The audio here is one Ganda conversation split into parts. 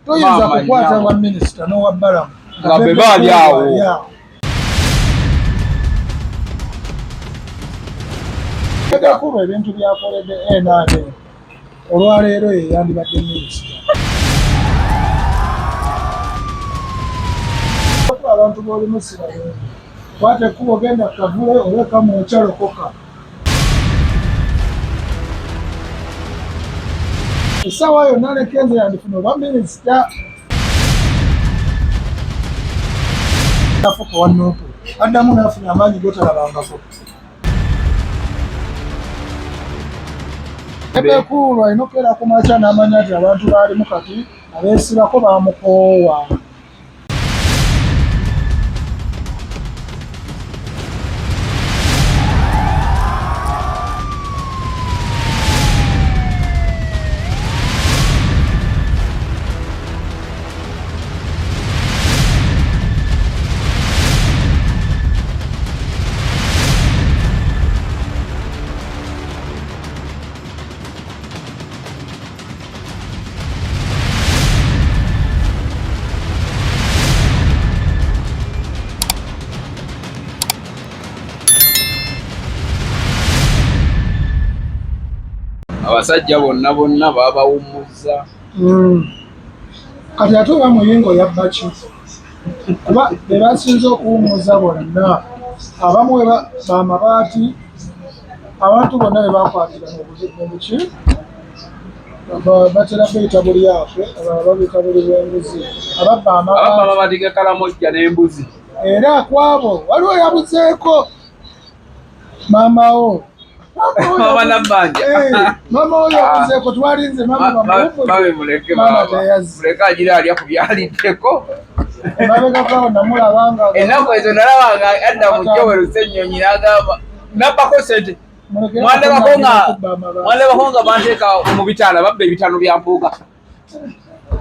Toyinza kukwata wa minisita n'owa Balamu nga be baali awo. Kuba ebintu byakoledde NRM olwaleero ye yandibadde minisita. Abantu b'olimu si balungi. Kwata ekkubo genda Kavule oba Kamwokya lokoka. Essaawa yonna ne Kenzo yandifuna oba minisita. Afuuka wa Nuupu addamu n'afuna amaanyi gotalabangako. Bebe Cool alina okukeera ku makya n'amanya nti abantu baalimu kati abeesibako bamukoowa. Abasajja bonna bonna babawummuzza. Kati ate oba Muyingo yabba ki? Kuba be basinze okuwummuza bonna abamu bamabaati abantu bonna be bakwatira mu buki batera beyita bulyake, abalala babiyita buli bw'enguzi, ababba amabaati ga Kalamojja n'embuzi. Era kwabo waliwo yabuzeeko maama wo Mama Nabbanja. Mama oyo yabuzeeko, twalinze mama bamuwummuze, mama teyazze. Muleke agira alya ku byaliddeko. Emabegako namulaba nga ennaku ezo nalaba nga adda mu Joel Ssennyonyi n'agamba nabbako ssente. Mwandabako nga banteeka mu bitaala, babba ebitaano bya Mpuuga.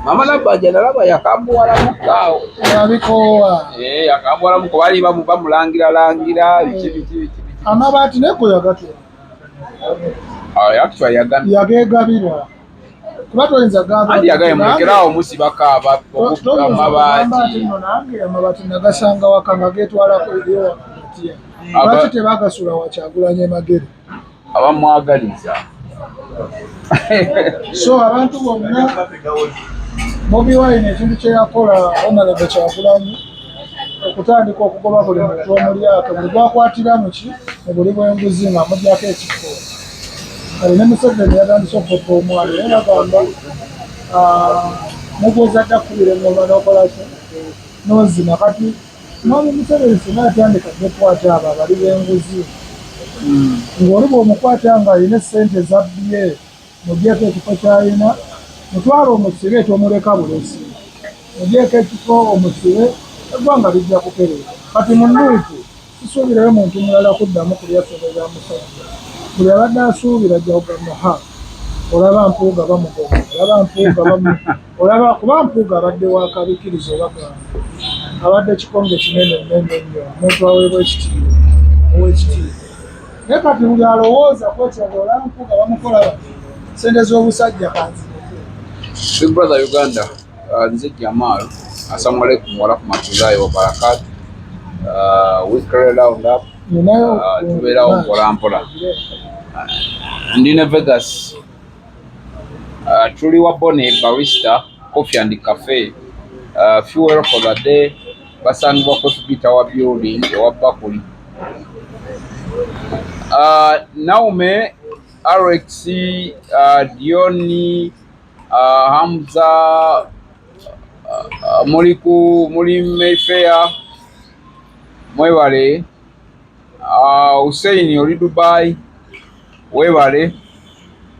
Mama Nabbanja nalaba yakambuwalamuko awo. Yabikoowa. Yakambuwalamuko, bali bamulangira biki biki biki. Amabaati naye gwe yagatwala. Actually yagambye. Yageegabira. Kuba toyinza gamba. Anti yagambye mulekere awo musibako amabaati. Nange amabaati nagasanga waka nga geetwalako eri. Lwaki tebagasula wa Kyagulanyi Magere? Abamwagaliza. So abantu bonna Bobi Wine ekintu kye yakola Honorable Kyagulanyi okutandika okugoba buli muntu omulyake buli gwakwatira muki mu buli bw'enguzi ng'amugyako ekifo. Kale ne Museveni yatandise okupapa omwana naye bagamba mugwozadde akubira engoma n'okola ki n'ozina. Kati Mwami Museveni singa yatandika dda okukwata abo abali b'enguzi ng'oli bw'omukwata ng'alina essente z'abbye mugyeko ekifo ky'alina mutwale omusibe tomuleka bulesi mugyeko ekifo omusibe eggwanga lijja kutereera. Kati mu Nuupu sisuubirayo muntu mulala kuddamu kulya ssente za musajja. Buli abadde asuubira ajja kugamba ha olaba Mpuuga bamugoba olaba Mpuuga bamu olaba kuba Mpuuga abadde wa kabikiriza oba abadde kikonge kinene nnyo nnyo nnyo omuntu aweebwa ekitiibwa ow'ekitiibwa naye kati buli alowooza kwekyo nga olaba Mpuuga bamukola bati ssente z'obusajja kanzireke. Big Brother Uganda, nze Jamal. Assalamu alaikum warahmatullahi wabarakatuh. Weekly round up. Tubeerawo mpola mpola. Ndi ne Vegas. Tuli wa Bonnie Barista Coffee and Cafe. Fuel for the day. Basangibwa ku FB Tower Building ewa Bakuli. Naume, Alex, Dioni, Hamza, muli ku muli Mayfair, mwebale. Hussein oli Dubai, webale.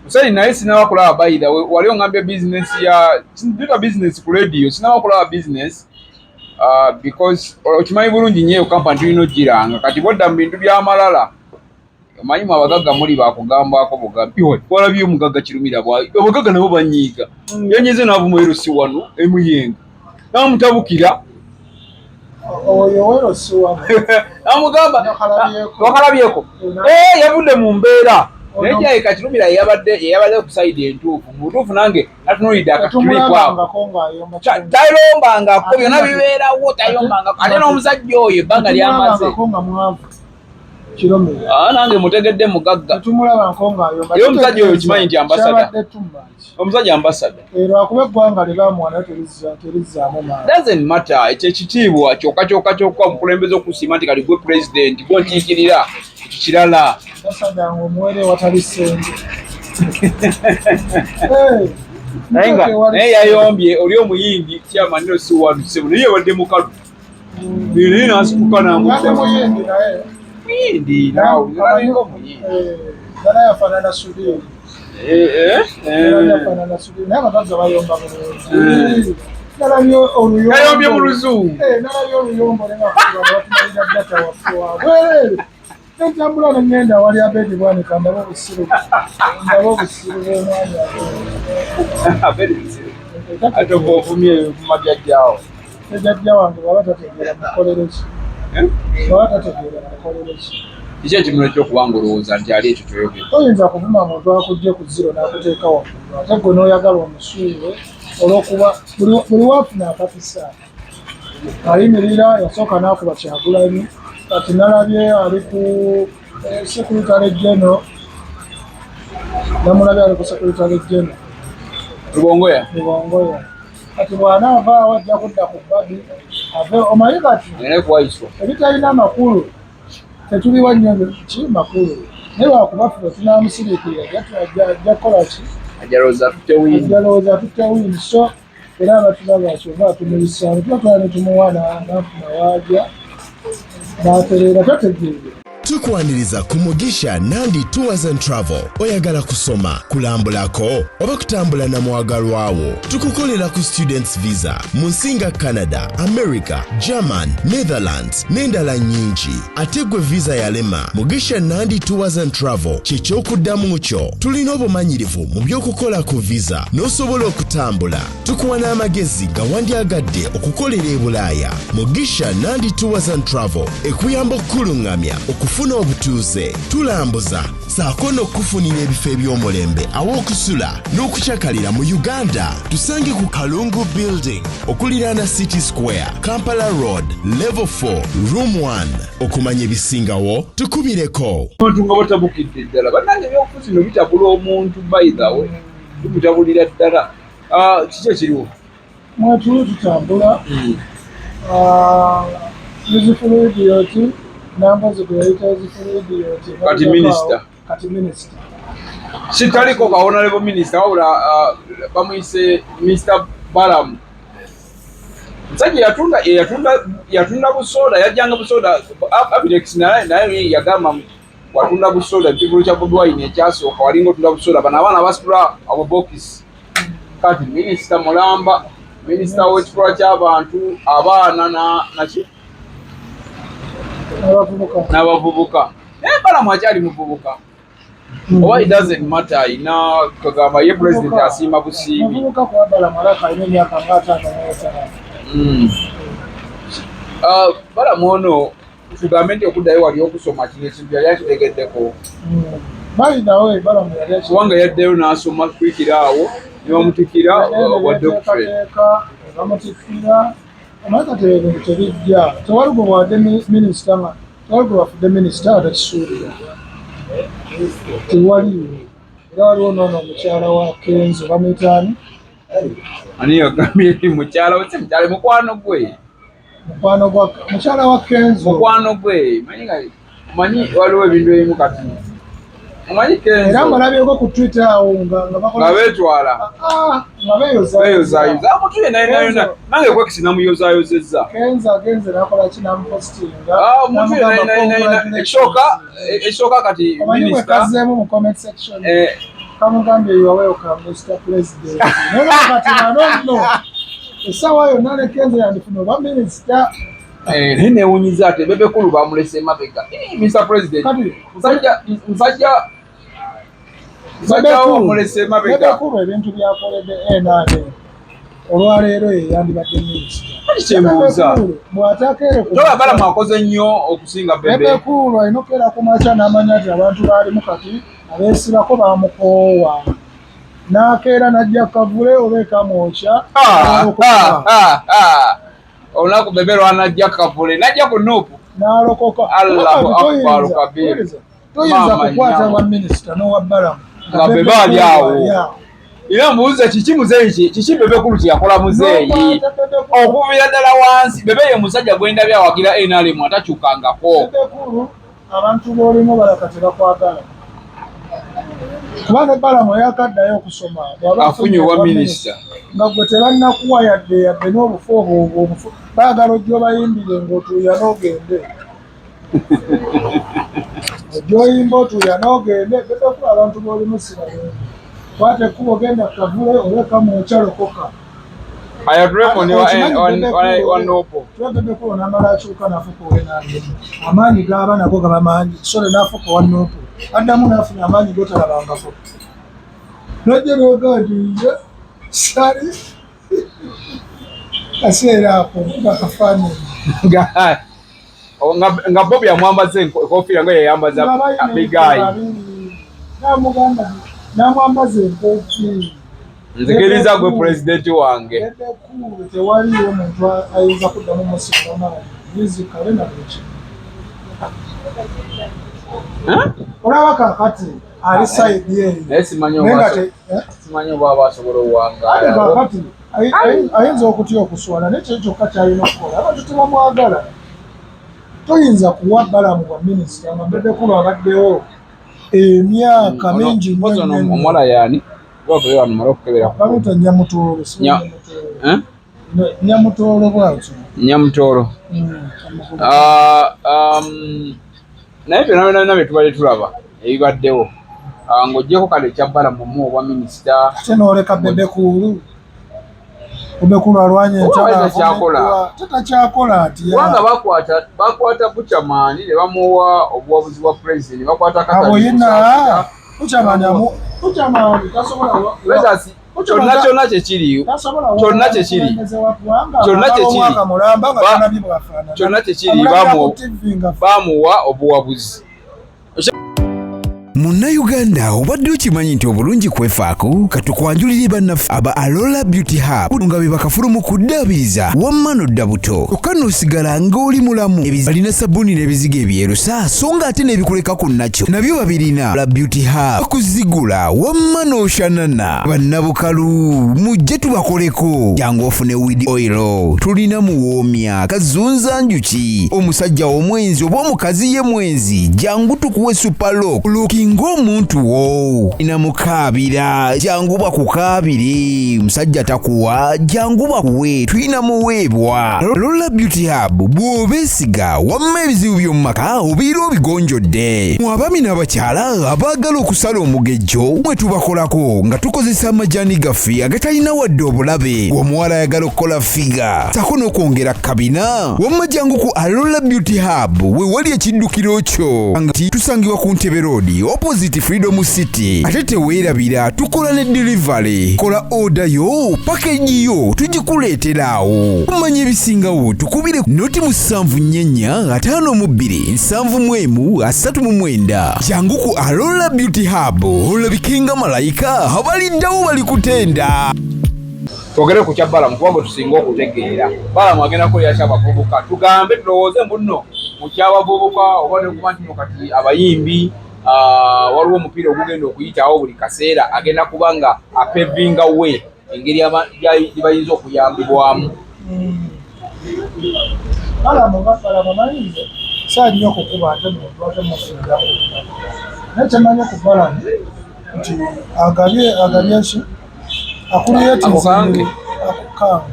Hussein naye sinaba kulaba by the way, wali ongambye business ya njuta business ku radio, sinaba kulaba business because okimanyi bulungi nnyo eyo company tulina ogiranga. Kati bwodda mu bintu by'amalala omanyi mwe abagagga muli bakugambako bugambi walabye omugagga Kirumira bwa abagagga nabo banyiiga. Yanyize n'avuma Erosi wano emuyenga n'amutabukira. Oyo Erosi wano amugamba wakalabyeko yavudde mu mbeera. Naye kirabika Kirumira yeyabadde ku side entuufu. Mu butuufu nange natunuulidde aka clip ako. Tayombangako, byonna bibeerawo, tayombangako. Ate n'omusajja oyo ebbanga lyamaze. Ah, nange mutegedde mugagga. Era omusajja oyo kimanyi nti ambassador. Omusajja ambassador. Lwakuba eggwanga lye bamuwa nayo terizzaamu maanyi. Doesn't matter, ekyo ekitiibwa kyokka kyokka kyokka omukulembeze okusiima nti kali gwe president gwonkiikirira, ekyo kirala. Ambassador ng'omuwere watali ssente. Naye nga naye yayombye oli omuyindi chairman si wanu naye yabadde mukalu. Naye n'asituka Yadde muyindi naye. Muyindi naawe nalabika omuyindi. Ddala yafaanana Sudhir. Ddala yafaanana Sudhir, naye abagagga bayomba bulungi. Nalabye oluyombo. Yayombye mu Luzungu. Nalabye oluyombo ne bakuba batumalira data waffe wabwereere. Nentambula ne ŋŋenda awali Abedi Bwanika ndabe obusiru. Ndabe obusiru bw'omwami Abedi musiru. Ate oba ovumye evuma jjajjaawo. Jjajja wange bw'aba tategeera mukolere ki? Bw'aba tategeera mukolere ki? Kiki ekimulo ekyokuba nga olowooza nti ali ekyo kyoyogera? Toyinza kuvuma muntu akujje ku zero n'akuteeka waggulu ate gwe n'oyagala omusuule olw'okuba buli waafuna akakisa ayimirira. Yasooka n'akuba Kyagulanyi, kati nalabye ali ku secretary general, namulabye ali ku secretary general. Rubongoya. Rubongoya. Kati bw'anaavaawo ajja kudda ku Barbie ave, omanyi kati Naye kuwayiswa. Ebitalina makulu tetubiwa nnyo ki makulu, naye lwakuba ffe tunaamusiriikirira ajja kukola ki? Ajalooza tutte win. Ajja lowooza tutte win. So era abatulaba kyova atumuyisaamu, tuba twala ne tumuwa n'afuna waajja n'atereera tategeere. Tukwaniriza ku Mugisha Nandi Tours and Travel. Oyagala kusoma, kulambulako oba kutambula na mwagalwawo? Tukukolera ku students visa mu nsi nga Canada, America, German, Netherlands n'endala nnyingi. Ate gwe visa yalema, Mugisha Nandi Tours and Travel kyekyokuddamu kyo. Tulina obumanyirivu mu by'okukola ku visa n'osobola okutambula. Tukuwa n'amagezi nga wandyagadde okukolera e Bulaaya. Mugisha Nandi Tours and Travel ekuyamba okukuluŋŋamya okufuna obutuuze, tulambuza saako n'okukufunira ebifo eby'omulembe aw'okusula n'okukyakalira mu Uganda. Tusange ku Kalungu Building okuliraana City Square, Kampala Road, level 4, room 1. Okumanya ebisingawo tukubireko. Omuntu nga batabukidde ddala. Bannange, ebyobufuzi bino bitabula omuntu, by the way, bimutabulira ddala. Ah, kiki ekiriwo? Mwetuli tutambula. Useful idiot Nambozi gwe yayita useful idiot. Kati minister. Kati minister. Sitaliko ka honorable minister, wabula bamuyise Mr Balamu. Musajja yatunda busoda, yajjanga busoda Abirex, naye yagamba watunda busoda. Ekivulu kya Bobi Wine ekyasooka walinga otunda busoda, bano abaana basitula obubokisi. Kati minisita mulamba, minisita w'ekikolwa ky'abantu, abaana naki N'abavubuka. N'abavubuka. Naye Balamu akyali muvubuka oba it doesn't matter, ayina kagamba ye president asiima busiimi. Muvubuka kuba Balamu alaka alina emyaka nga 55. Ah, Balamu ono tugambe nti okuddayo wali okusoma kino ekintu yali akitegeddeko? By the way, Balamu yali Kubanga yaddeyo n'asoma kwikira awo ne bamutikira obwa doctorate. Teekateeka bamutikkira. Omanyi kati ebintu tebijja, tewali gwe bwadde minisita nga tewali gwe bafudde minisita nga takisuubira, tewaliwo. Era waliwo noono omukyala wa Kenzo bamuyitaani? Ani yagambye mukyala we? Si mukyala, mukwano gwe. Mukwano gwa mukyala wa Kenzo. Mukwano gwe. Manyi nga omanyi waliwo ebintu ebimu, kati omanyi Era Kenzo mbalabyeko ku Twitter awo nga bakola nga beetwala. Ah, nga beeyoza. Beeyozayoza omuntu yenna yenna yenna, nange kwekisi namuyozaayozezza. Kenzo agenze nakola ki, namupositinga. Ah, omuntu yenna yenna yenna yenna. Ekisooka kati Omanyi bwe minisita kazzeemu mu comment section, kamugambye, "You are welcome, Mr President." Naye kati bano nno essaawa yonna ne Kenzo yandifuna oba minisita. Naye neewunyiza ate Bebe Cool bamulese emabega. Mr President Kati musajja wo bamulese emabega. Bebe Cool ebintu byakoledde NRM, olwaleero ye yandibadde minisita. Kati kyembuuza, Bw'atakeere ku tola Balamu akoze nnyo okusinga Bebe? Bebe Cool alina okukeera ku makya n'amanya nti abantu baalimu kati. Abeesibako bamukoowa n'akeera n'ajja kavule oba ekamwokya. Ah, ah, ah, ah. Olunaku Bebe lwanajja kavule najja ku NUP. N'alokoka. Allahu Toyinza- akbar kabir. Toyinza Maama kukwata nnyabo. bwa minisita n'owa Balamu Nga Bebe ali awo. Era mbuuza kiki muzeeyi kiki Bebe Cool kyeyakola muzeeyi N'okwata Bebe Cool. okuviira ddala wansi. Bebe ye musajja gwendabye awagira NRM atakyukangako. Bebe Cool, abantu b'olimu balaka tebakwagala kuba ne Balamu eyakaddayo okusoma bw'aba afunye obwa minisita nga gwe tebannakuwa yadde n'obufu obwo obufu baagala ojja obayimbire ng'otuuya n'ogende ojja oyimba otuuya n'ogende. Bebe Cool, abantu b'olimu si balungi. Kwata ekkubo genda kavule oba ekamwokya, lokoka. Ayatuleko Okimanyi Bebe Cool- wa NUP. Bebe Cool n'amala akyuka n'afuuka owe NRM, amaanyi g'aba nago gaba mangi. Sole n'afuuka owa NUP, addamu n'afuna amaanyi gotalabangako, nojja noga nti nze sali kaseera ako nkuba kafaananyi. Nga Bobi amwambaza enkofiira nga yeyambaza Nga balina bigayi. Babiri n'amugamba n'amwambaza enkofiira. Nzikiriza gwe pulezidenti wange. Bebe Cool tewaliwo muntu ayinza kuddamu musinga maanyi musically na buli kimu. Huh? Olaba kakati ali side eyo. Naye simanyi Naye nga oba eh? simanyi oba aba asobola Ate owangaala. kakati ayinza okutya okuswala, naye kyo kyokka kyalina okukola abantu tebamwagala. Toyinza kuwa Balamu bwa minisita nga Bebe Cool abaddewo emyaka mingi nnyo Mpozi ono nnyo nnyo. omuwala yaani bwakubera wano male okukebera. Bamuyita Nyamutoolo, si Nyamutoolo. Eh? Nyamutoolo bwatyo. Nyamutoolo. Ah, naye byonna byonna byonna bye tubadde tulaba ebibaddewo, ng'oggyeko kale ekya Balamu mu obwa minisita. Ate n'oleka Bebe Cool, Bebe Cool alwanye Oba entalo. takyakola. Akomeddwa. Tetakyakola atya? Kubanga bakwata Buchaman ne bamuwa obuwabuzi bwa pulezidenti, bakwata Abo yina Katali. Buchaman tasobola Let us kyonna kyonna kyekiri tasobola kyonna kyekiri. Mukulembeze wa ggwanga Kyonna amala kyekiri. omwaka mulamba nga tanabye bwafaanana. Kyonna kyekiri. Amulabira ku TV nga bamuwa obuwabuzi. Munnayuganda, obadde okimanyi nti obulungi kwefaako? Katukwanjulire bannaffe aba Alola Beauty Hub nga be bakafulu mu kuddaabiriza wamma nodda buto kyokka n'osigala ng'oli mulamu. Balina sabbuuni n'ebizigo ebyerusa, so nga ate n'ebikuleka ku nakyo nabyo babirina. La Beauty Hub bakuzigula wamma n'oshanana. Bannabukalu, mujje tubakoleko. Jangu ofune weed oil, tulina muwoomya kazunza njuki. Omusajja omwenzi oba omukazi ye mwenzi, jangu tukuwe super look looking ng'omuntu wo inamukaabira. Jangu bakukaabire. Musajja takuwa, jangu bakuwe, tulina muweebwa. Lola Beauty Hub bw'obeesiga wamma ebizibu by'omu maka obeera obigonjodde. Mu abaami n'abakyala abaagala okusala omugejjo, mwe tubakolako nga tukozesa amajaani gaffe agatalina wadde obulabe. Omuwala ayagala okukola figure sako n'okwongera kabina, wamma jangu ku Alola Beauty Hub we wali ekiddukiro kyo. Nti tusangibwa ku Ntebe Road opposite Freedom City. Ate teweerabira, tukola ne delivery. Kola order yo, package yo tugikuleetera awo. Kumanya ebisingawo tukubire noti 74 52 71 39. Jangu ku Alola Beauty Hub olabike nga malayika, abaliddawo balikutenda. Twogere ku kya Balamu kuba bwe tusinga okutegeera. Balamu agenda kukolera kyabavubuka, tugambe tulowooze mbu nno mu kyabavubuka oba nekuba nti no kati abayimbi, waliwo omupiira ogugenda okuyitawo buli kaseera, agenda kuba nga apavinga we engeri gye bayinza okuyambibwamu. Balamu nga Balamu amanyi nze saa nnyo okukuba ate muntu ate mufiirako, naye kyemanyi ku Balamu nti agabye ki akuliyeti. Ako kange. Ako kange,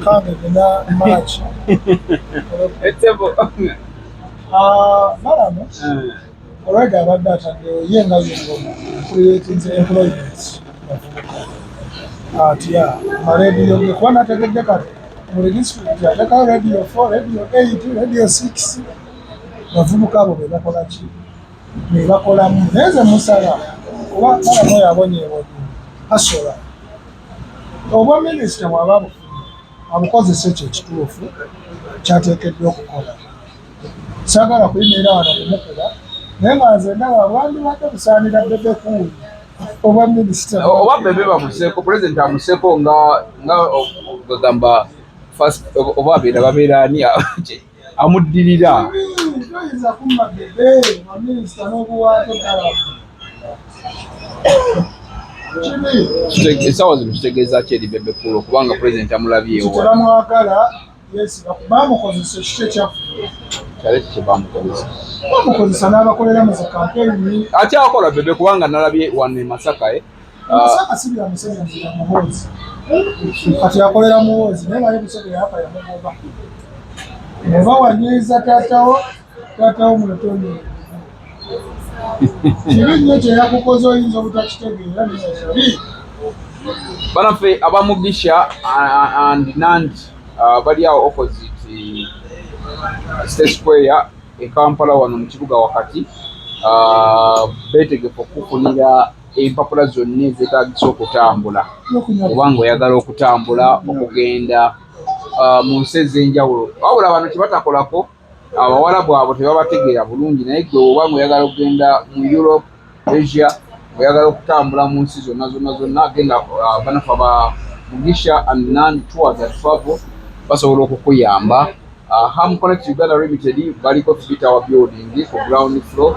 kange nina maaki. Etebo. Balamu already abadde ataddewo ye nga yengoma creating employment bavubuka atya amarediyo ge, kuba nategedde kati buli disitulikiti atekayo radio 4, radio 8, radio 6. Bavubuka abo be bakola ki, be bakolamu. Naye nze musaba kuba Balamu oyo abonyeebonye asola obwa minisita, bw'aba abufunye abukozesa ekyo ekituufu kyateekeddwa okukola. Saagala kuyimirira wano kumukuba. Naye nga nze ndaba bwandibadde busaanira Bebe Cool oba minisita. Oba Bebe bamuseeko, pulezidenti amuseeko nga nga ogamba first oba abeera babeera ani amuddirira. Toyinza kumma Bebe baminisita n'obuwaate ddala. Kibi. Essaawa zino kitegeeza ki eri Bebe Cool okubanga pulezidenti amulabyewo? Teramwagala. Yes, bamukozesa ekiki ekyaffe. Kyali ki kye bamukozesa? Bamukozesa n'abakolera mu zi kampeyini. Akyakola Bebe kubanga nalabye wano e Masaka eh. Masaka si bya Museveni, bya Muhoozi. Kati akolera Muhoozi naye naye Museveni yaka yamugoba. Oba wanyiiza taatawo, taatawo muletonde. Kibi nnyo kye yakukoze oyinza obutakitegeera naye kibi. Banaffe aba Mugisha and Nandi bali awo opposite State Square e Kampala wano mu kibuga wakati, beetegefu okukufunira empapula zonna ezeetaagisa okutambula oba ng'oyagala okutambula okugenda mu nsi ez'enjawulo. Wabula bano kye batakolako abawarabu abo tebabategeera bulungi, naye gwe oba ng'oyagala okugenda mu Europe, Asia, oyagala okutambula mu nsi zonna zonna zonna, genda banafe aba Mugisha and Nandi Tours and Travel basobola okukuyamba. Ham Connect Uganda Limited baliko FB Tower building ku ground floor.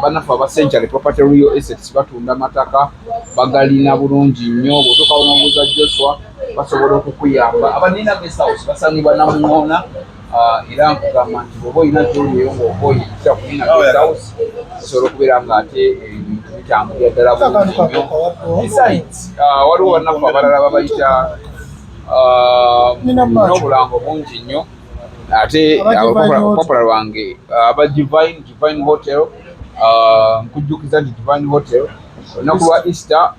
Banafe aba Century Property Real Estates batunda mataka, bagalina bulungi nnyo. Bw'otuukawo n'obuuza Joshua basobola okukuyamba. Aba Nina Guest House basangibwa Namungoona, era nkugamba nti bw'oba olina gy'oli eyo ng'okooye ekisa ku Nina Guest House osobola okubeera ng'ate ebintu bitambulira ddala bulungi nnyo. Besides, waliwo bannaffe abalala babayita n'obulango bungi nnyo ate olupapula lwange aba Divine Hotel. Nkujjukiza nti Divine Hotel olunaku lwa Easter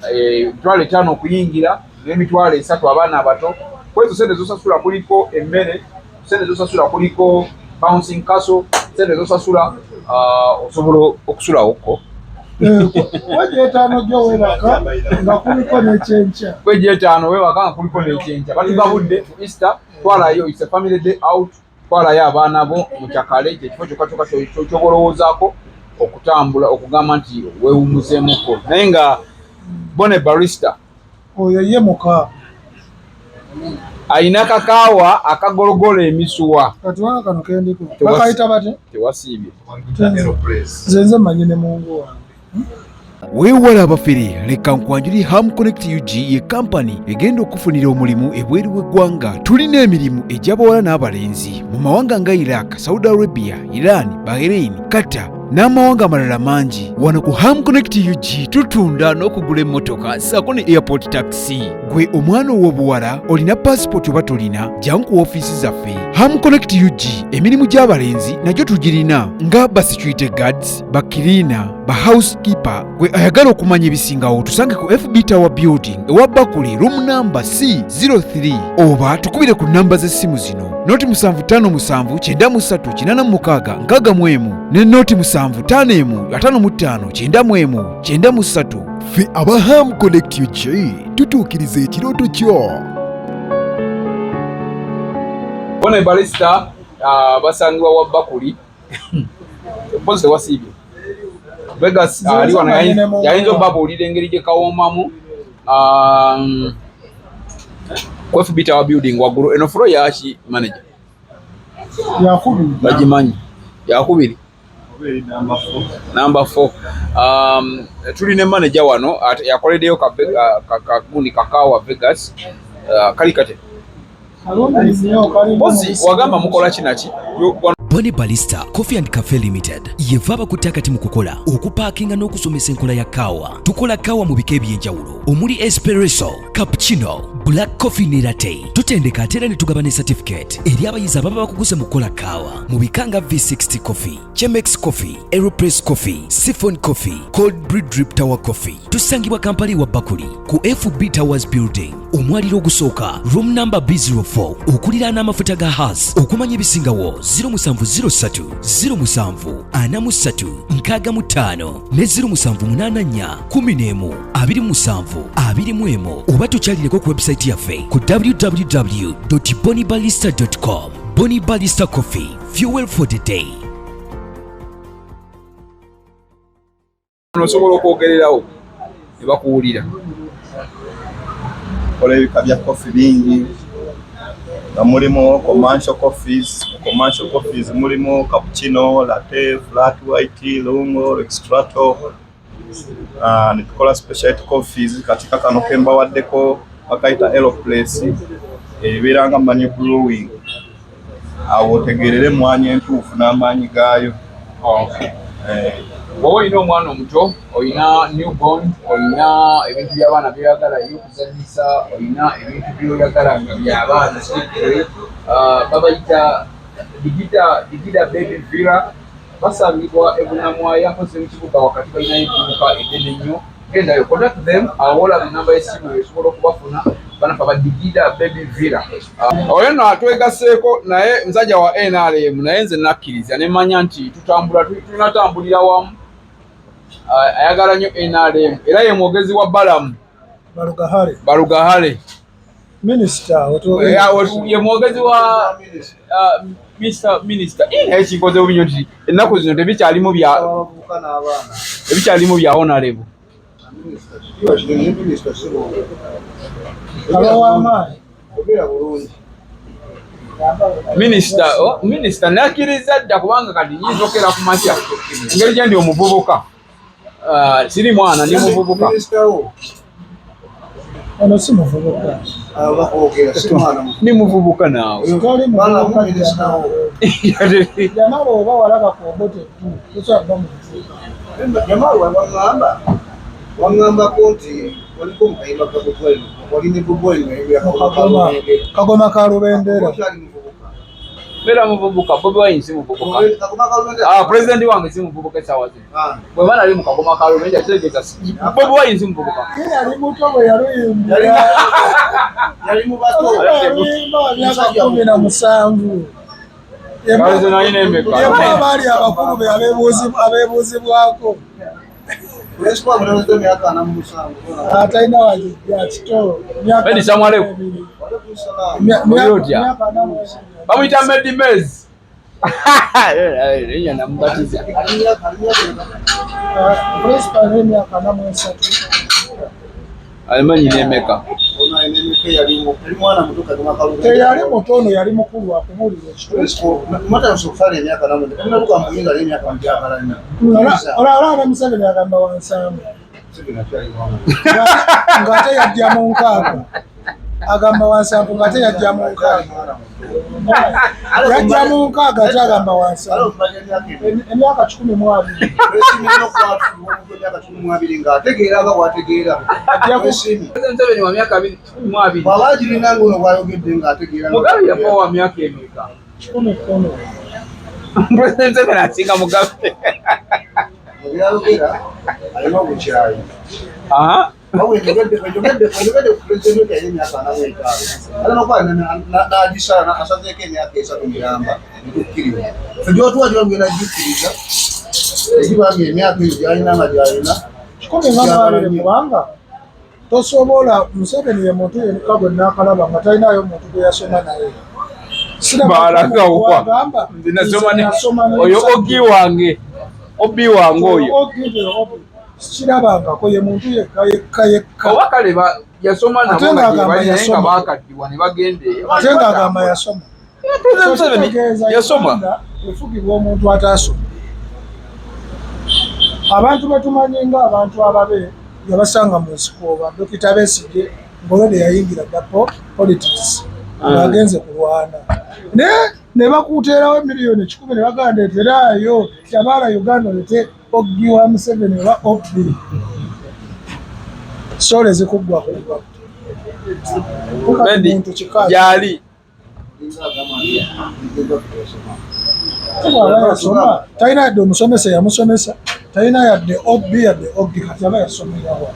50,000 okuyingira n'emitwalo 3 abaana abato. Kwezo sente zosasula kuliko emmere, sente zosasula kuliko bouncing castle, sente zosasula osobola okusulawokko. Kwejo 5 gyo weebaka nga kuliko n'ekyenkya. Kwejo 5 weebaka nga kuliko n'ekyenkya. Batugabudde ku Easter, twalayo, it's a family day out, twalayo abaana bo mukyakale. Kyekifo kyokka kyokka kyoba olowoozaako okutambula okugamba nti weewumuzeemuko, naye nga Bone Barista oyo ye muka alina kakaawa akagologola emisuwa. Kati wana kano kendiko bakayita bate? Tewasiibye. Nze nze mmanyi ne mungu wange. Weewala abafere, leka nkwanjuli Ham Connect UG ye kampani egenda okufunira omulimu ebweru w'eggwanga. Tulina emirimu egy'abawala n'abalenzi mu mawanga nga Iraq, Saudi Arabia, Iran, Bahrain, Qatar n'amawanga amalala mangi. Wano ku Ham Connect UG tutunda n'okugula emmotoka ssaako ne airport taxi. Gwe omwana ow'obuwala olina pasipoti oba tolina, jangu ku ofiisi zaffe Ham Connect UG. Emirimu gy'abalenzi nagyo tugirina nga ba security guards, ba cleaner, ba housekeeper. Gwe ayagala okumanya ebisingawo tusange ku FB Tower building ewa Bakuli, room number C03, oba tukubire ku namba z'essimu zino: 075 93 86 61 ne 075 55 91 93. Ffe aba Ham Connect UG tutuukiriza ekirooto kyo. Bone Barista basangibwa wa Bakuli. Mpozi tewasiibye. Vegas ali wano yayinza obabuulira engeri gye kawoomamu. Ku FB Tower building waggulu, eno floor yaki, manager? Yakubiri. Bagimanyi, yakubiri, number 4. Tuli ne manager wano yakoleddeyo kagundi kakaawa Vegas. Kali kate mpozi wagamba mukola ki naki? Bonny Barista Coffee and Cafe Limited yeva abakutte akati mu kukola, okupaakinga n'okusomesa enkola ya kaawa. Tukola kaawa mu bika eby'enjawulo omuli espresso, cappuccino, black coffee ne latte. Tutendeka ate era ne tugaba ne certificate eri abayizi ababa bakuguse mu kukola kaawa mu bika nga V60 coffee, Chemex coffee, Aeropress coffee, siphon coffee, cold brew, drip tower coffee. Tusangibwa Kampala wa Bakuli ku FB Towers building, omwaliro ogusooka, room number B04, okuliraana amafuta ga Hass. Okumanya ebisingawo 0703 07 43 65 ne 0784 11 27 21, oba tukyalireko ku website yaffe ku www bonibarista com. Bonibarista Coffee, fuel for the day. Osobola okwogererawo ne bakuwulira. Kola ebika bya coffee bingi nga mulimu commercial coffees. Mu commercial coffees mulimu cappuccino, latte, flat white, lungo, extracto. Netukola specialty coffees. Kati kakano kembawaddeko bakayita Aeropress, ebeera nga manual brewing, awo otegeerere emmwanyi entuufu n'amaanyi gaayo. Bw'oba olina omwana omuto, olina newborn, olina ebintu by'abaana byoyagala ebyokuzanyisa, olina ebintu byoyagala nga by'abaana strictly, babayita Digida Baby Villa. Basangibwa ebunamwaya mpozi mu kibuga wakati, balinayo edduuka eddene nnyo. Gendayo, contact them, awo olaba enamba y'essimu esobola okubafuna. Banafe aba Digida Baby Villa. Oyo nno atwegaseeko naye musajja wa NRM, naye nze nakkiriza ne mmanya nti tutambula, tulina tambulira wamu. Ayagala nnyo NRM era ye mwogezi wa Balamu Barugahare. Barugahare. Minisita. Ye mwogezi wa Mr. Minister. Naye kinkoze bubi nnyo nti ennaku zino tebikyalimu bya abavubuka n'abaana. Ebikyalimu bya honorable. Minisita si Abawamaanyi. Ogera bulungi. Minisita, oh, minisita nakkiriza dda, kubanga kati nyinza okera ku makya engeri gye ndi omuvubuka. Siri mwana, ndi muvubuka. Minisita wo. Ono si muvubuka. Aba kwogera si mwana muto. Ndi muvubuka naawe. Toli Balamu muvubuka. minisita wo. Jamala oba walaba ku Obote tu tosobola kuba muvubuka. Jamal waŋŋambako nti waliko mu kayimba ka Bobi Wine, wali ne Bobi Wine nayimbira Kagoma, Kagoma ka Lubendera. Okyali muvubuka. Mbeera muvubuka. Bobi Wine si muvubuka. Kagoma ka Lubendera. Ah, president wange si muvubuka essaawa zino. Bwe ba nali mu Kagoma ka Lubendera, kitegeeza Bobi Wine si muvubuka. Ye yali muto bwe yaluyimbira. Yali mu bato. Yaluyimba wa myaka 17. Kale nalina emeka? Yemu abaali abakulu be abeebuuzibwako. Principal muleweza emyaka 47. Atalina wagijja kito. Myaka Medi, salamu alaikum. 42. Walaikum salaam. Oli otya? Myaka 42. Bamuyita Medi Mez. Erinnya namubatiza. Ali myaka emeka? Principal alina emyaka 43. Alimanyi n'emeka? Ono alina emeka? Yali mwana muto Kagoma ka Lubendera. Teyali muto ono, yali mukulu akubuulira ekituufu. Principal, mwatandise okusala emyaka 49. Temunatuuka mu buyinza ali emyaka mugyagala nnyo. Olaba ne Museveni agamba wa 70. Museveni akyali mwana. Ng'ate yajja mu 60. Agamba wa 70 ng'ate yajja mu 60. Yajja mu 60 ate agamba wa 70. Ale okumanya emyaka ebiri. Emyaka 120. Twesiimye nnyo okuba omuntu emyaka 120 ng'ategeera nga bw'ategeera. Twesiimye. Museveni wa myaka 120. Bw'aba agirina ng'ono bw'ayogedde ng'ategeera nga Mugabe yafa wa myaka emeka? 110. President Museveni asinga Mugabe. Mu byayogera alina obukyayi. Aha. Wabula njogedde ku pulezidenti we yalina emyaka 45. Ate n'okuba n'agisala asazeeko emyaka 3 miramba netukkiriza. Ffe gy'otuwa gy'ogenda gikkiriza egiba nga emyaka eyo gy'alina nga gy'alina. 120, kubanga tosobola. Museveni ye muntu yenka gwe naakalaba nga talinayo muntu gwe yasoma naye. Balagawa. Agamba Nze nasoma ne nasoma oyo ogi wange. Obi wange oyo. Sikirabangako, ye muntu yekka yekka yekka. Oba kale yasoma nabo Ate nga gye ng'agamba bali naye nga yasoma. bakaddiwa ne bagenda eyo. Ate ng'agamba yasoma. President Museveni Kitegeeza yasoma. Uganda efugibwa omuntu ataasoma. Abantu betumanyi nga abantu ababe yabasanga mu nsiko, oba Dokita Besigye ng'olwedde yayingira dda politics ng'agenze kulwana, naye ne bakuteerawo miliyoni 100 ne bagamba ndeeteraayo tabaala Uganda, olete oggi wa Museveni oba obbi sole zikuggwa kugwa. Mendi Muntu kika gyali. Bw'aba yasoma, talina yadde omusomesa yamusomesa, talina yadde obbi yadde oggi, kati aba yasomerawa?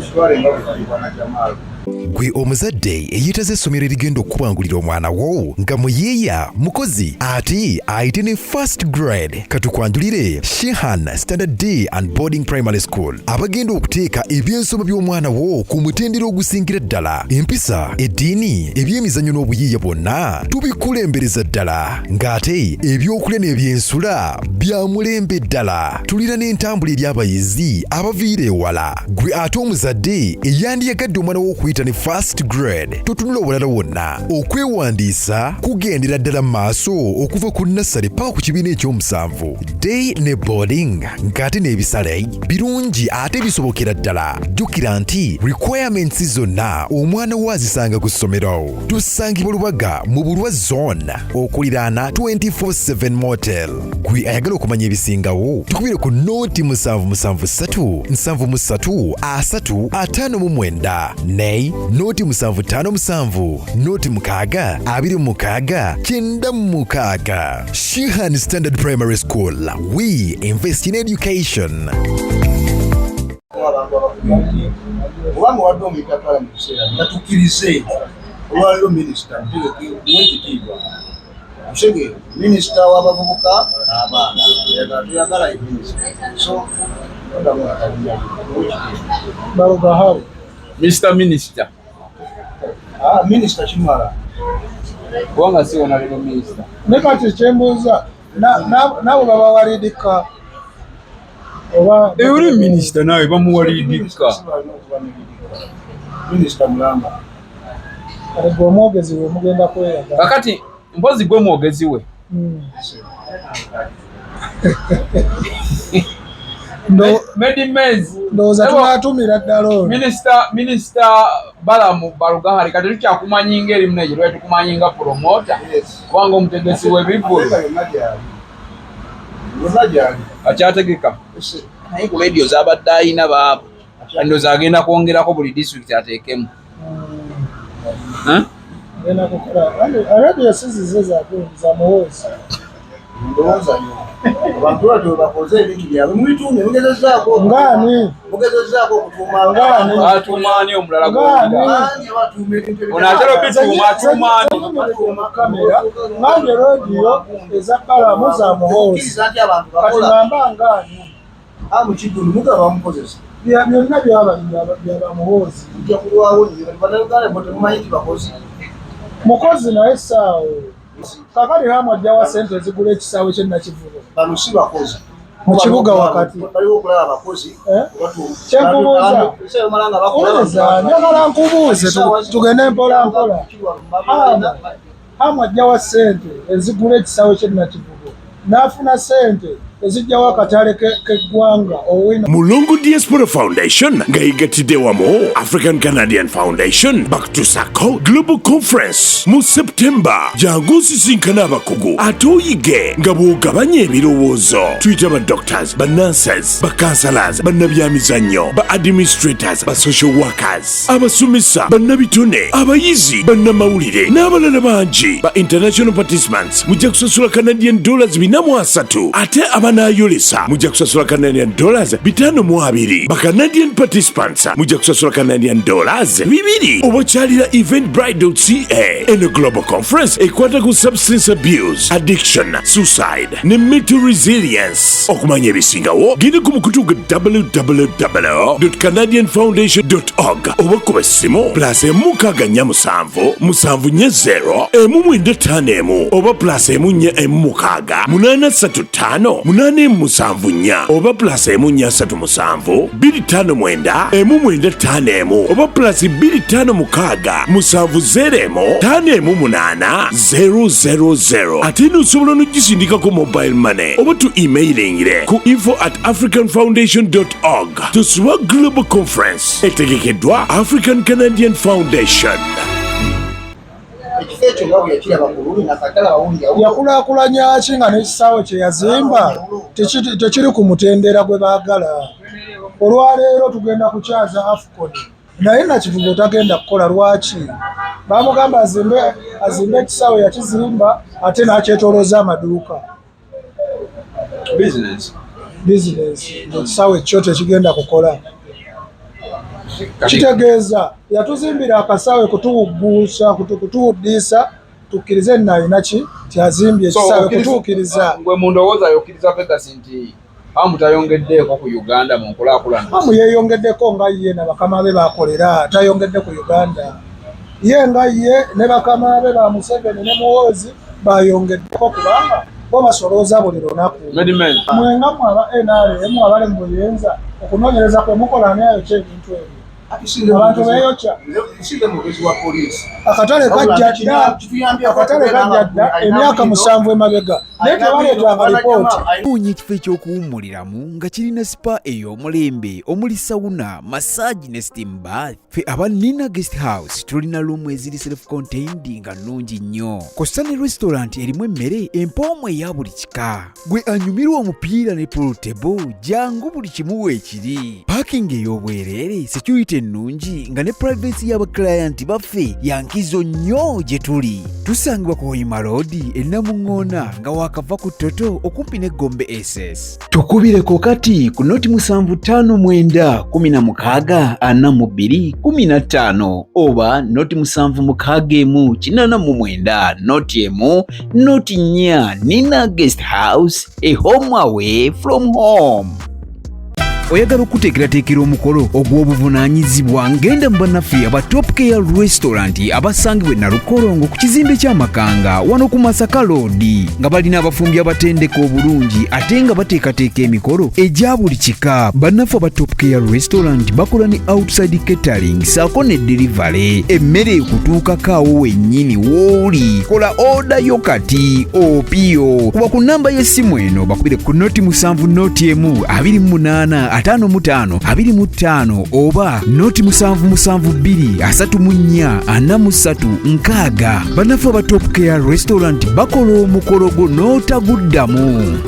Kitwale nga bwe bwana Jamal. Gwe omuzadde eyeetaze essomero erigenda okukubangulira omwana wo nga muyiiya mukozi ate ayite ne first grade, katukwanjulire Shihan Standard Day and Boarding Primary School abagenda okuteeka ebyensoma by'omwana wo ku mutendera ogusingira ddala. Empisa, eddiini, ebyemizannyo n'obuyiiya bwonna tubikulembereza ddala, ng'ate ebyokulya n'ebyensula bya mulembe ddala. Tulina n'entambula eri abayizi abaviira ewala. Gwe ate omuzadde eyandiyagadde omwana wo okuyita ne first grade, totunula obulala wonna. Okwewandiisa kugendera ddala mu maaso okuva ku nursery paka ku kibiina ekyomusanvu, day ne boarding, ng'ate n'ebisale birungi ate bisobokera ddala. Jjukira nti requirements zonna omwana wo azisanga ku ssomero. Tusangibwa Lubaga mu Bulwa Zone okuliraana 24/7 Motel. Gwe ayagala okumanya ebisingawo, tukubire ku 077 73 30 59 ne 0757 06 26 96. Shihan Standard Primary School, we invest in education. Abantu abakubi obanga wadde omuyita twala mu kiseera nga tukkirize olwaliro minisita muwe ekitiibwa osegeera minisita w'abavubuka n'abaana oyagala toyagala ye minisita so odamu ekitiibwa. Barugahare. Mr Minister. Ah, minisita kimala. Kubanga si honorable minister. Ne kati kyembuuza, nabo babawalidika oba? Oli minisita naawe bamuwalidika. Si balina okuba ne lead car. Minisita mulamba. Kale gwe omwogezi we mugenda kweyagala. Kakati mpozi gwe mwogezi we. Medi Mez. Ndowooza tunaatumira ddala ono. Minisita Balamu Barugahare, kati tukyakumanyi ng'eri muneje, lwaki tukumanyi nga promoter, kubanga omutegesi w'ebivvulu. Ate nga yonna gyali, yonna gyali. Akyategeka, naye ku rediyo z'abadde ayina baabo ndowooza agenda kwongerako buli disitulikiti ateekemu. Huh? Agenda kukola radio si zize zagundi za Muhoozi. Ndowooza yo abantu batyo bakoze ebintu byabwe mubituume mugezezaako. Ngaani? Mugezezaako okutuuma. Ngaani? Atuuma ani omulala? Ngaani? Gw'owulira? Bangi abatuuma ebintu. Ono atera obituuma, atuuma ani? Kamera ngambye rediyo eza Balamu za Muhoozi. Kkiriza nti abantu Kati bakola. ngamba ngaani? Mukiddu mugaba bamukozesa. Byonna byaba byaba Muhoozi. Ojja kulwawo nnyo bannayuganda bo temumanyi nti bakozi. Mukozi naye essaawa kakati hamu ajjawa sente ezigula ekisaawe kyenakivubo? Bano si bakozi. Mu kibuga wakati. Baliwo okulaba abakozi. Eh? Kyenkubuuza, Wuliriza, njagala nkubuuze, tugende mpola mpola. Hamu ajjawa sente ezigula ekisaawe kyenakivubo n'afuna sente ezijjawo akatale k'eggwanga owina? Mulongo Diaspora Foundation nga yegattidde wamu African Canadian Foundation bakutusako Global Conference mu September. Jangu osisinkana abakugu ate oyige nga bw'ogabanya ebirowoozo. Tuyita ba doctors, ba nurses, ba counselors, bannabyamizannyo, ba administrators, ba social workers, abasomesa, bannabitone, abayizi, bannamawulire n'abalala bangi. Ba international participants mujja kusasula Canadian dollars 430, ate abanaayolesa mujja kusasula Canadian dollars 520. Ba Canadian participants mujja kusasula Canadian dollars 2 oba kyalira eventbrite.ca. Eno global conference ekwata ku substance abuse, addiction, suicide ne mental resilience. Okumanya ebisingawo genda ku mukutu gwa www canadian foundation org oba kuba essimu +1 647 740 195 oba +1 416 835 874 oba +1 437 259 1951 oba +256 701 518 000. Ate nosobola n'ogisindikako mobile money oba tu emailingire ku info@africanfoundation org. Tosubwa Global Conference etegekeddwa African Canadian Foundation. Ekifo ekyo nga bwe yakiraba ku luli nakatala bawulira. Yakulaakulanya ki nga n'ekisaawe kye yazimba tekiri ku mutendera gwe baagala? Olwaleero tugenda kukyaza AFCON, naye Nakivubo tagenda kukola. Lwaki? Bamugamba azimbe ekisaawe, yakizimba ate n'akyetolooza amaduuka. Business. Bizinesi, ekisaawe kyo tekigenda kukola. Kitegeeza yatuzimbira akasaawe kutuwugguusa, kutuwuddiisa, tukkirize nno alina ki kyazimbye ekisaawe kutuukiriza. Gwe mu ndowooza yokkiriza Vegas nti Hamu tayongeddeeko ku Uganda mu nkulaakulana? Hamu yeeyongeddeko nga ye na bakama be bakolera, tayongedde ku Uganda. Ye nga ye ne bakama be ba Museveni ne Muhoozi bayongeddeko kubanga bo basolooza buli lunaku. Mwe nga mwe aba NRM abali mu buyinza, okunoonyereza kwe mukola ani ayokya ebintu ebyo? Abantu beeyokya. Akatale kajja dda, akatale kajja dda emyaka 7 emabega, naye tebaleetanga lipooti. Noonya ekifo eky'okuwummuliramu nga kirina spa ey'omulembe omuli sauna, massage ne steam bath. Ffe aba Nina Guest House tulina luumu eziri self contained nga nnungi nnyo, kw'ossa ne restaurant erimu emmere empoomu eya buli kika. Gwe anyumirwa omupiira ne pool table, jangu buli kimu weekiri. Parking ey'obwereere, security ennungi nga ne privacy y'abaclient baffe ya nkizo nnyo gye tuli. Tusangibwa ku Hoima Road e Namuŋŋoona nga waakava ku Toto okumpi ne Gombe SS. Tukubireko kati ku noti 759 16 42 15 oba noti 761 89 noti 1 noti 4. Nina Guest House, a home away from home. Oyagala okuteekerateekera omukolo ogw'obuvunaanyizibwa? Ngenda mu bannaffe aba Top Care Restaurant abasangibwa e Nalukolongo ku kizimbe ky'Amakanga wano ku Masaka Road, nga balina abafumbi abatendeka obulungi ate nga bateekateeka emikolo egya buli kika. Bannaffe aba Top Care Restaurant bakola ne outside catering saako ne delivery, emmere ekutuukako awo wennyini w'oli. Kola oda yo kati opiyo kuba ku namba y'essimu eno, bakubire ku noti 7 noti 1 28 55 25 oba noti 772 34 43 60. Bannaffe aba Top Care Restaurant bakola omukolo gwo n'otaguddamu.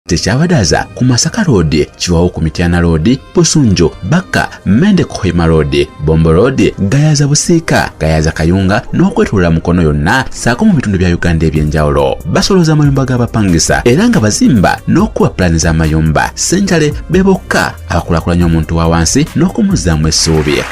Tekyabadaza ku Masaka Road, Kiwawo ku Mityana Road, Busunju, Bakka, Mende ku Hoima Road, Bombo Road, Gayaza Busiika, Gayaza Kayunga n'okwetoloola Mukono yonna ssaako mu bitundu bya Uganda eby'enjawulo. Basolooza amayumba g'abapangisa era nga bazimba n'okukuba pulaani z'amayumba. Ssenjale be bokka abakulaakulanya omuntu wa wansi n'okumuzzaamu essuubi.